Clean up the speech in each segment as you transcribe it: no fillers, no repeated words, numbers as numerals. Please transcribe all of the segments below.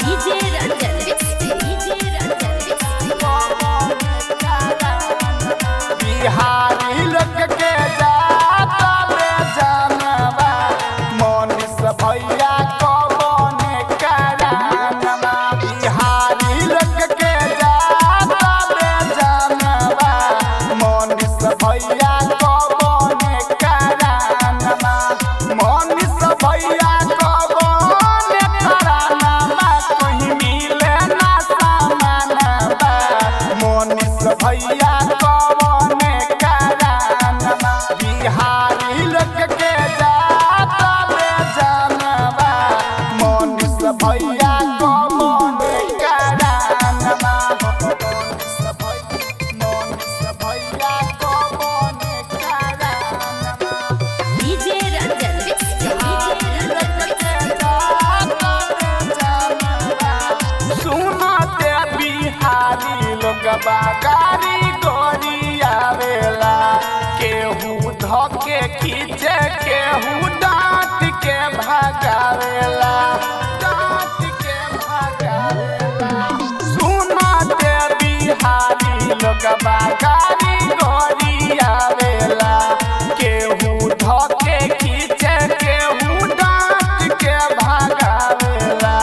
DJ Ranjan DJ Ranjan. Bihari लोग के जाता में जानवा मनीष भैया कवन करानवा। बिहारी लोग के जाता में जानवा मनीष भैया कवन करानवा। मनीष भैया कवन करानवा कहीं मिले ना सामानवा। मनीष भैया कवन करानवा। बिहारी लोग के जाता में जानवा मनीष भैया कवन करानवा। मनीष भैया कवन करानवा। DJ Ranjan DJ Ranjan. सुनते बिहारी लोग बागारी गोरी आवेला, केहू धोके खींचे केहू डांट के भगावेला, डांट के भगावेला। सुनते बिहारी लोग बागारी गोरी आवेला, केहू धोके खींचे केहू डांट के भगावेला।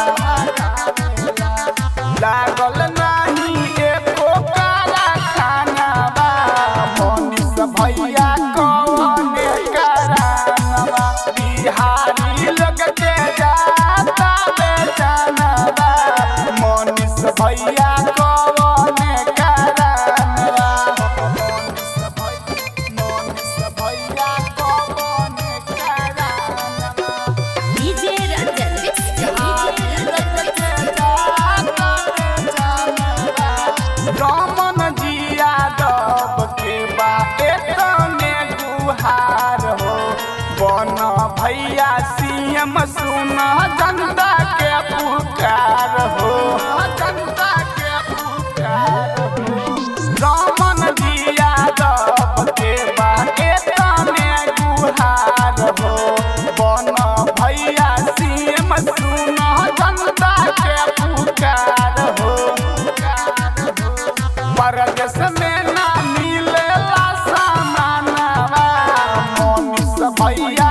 लागल नाही एको काला खानावा मनीष भैया कवन करानवा। बिहारी लोग के जाता बेचानवा मनीष भैया कवन करानवा। मनीष भैया कवन करानवा। DJ Ranjan DJ Ranjan. Raman ji Yadav के बा एतने गुहार हो, बन भैया सीएम सुन जनता के पुकार हो, जनता के पुकार हो। रमन जी यादव के बा एतने गुहार हो, बन भैया सीएम सुन जनता के पुकार हो। परदेश में ना मिलेला सामानवा मनीष भैया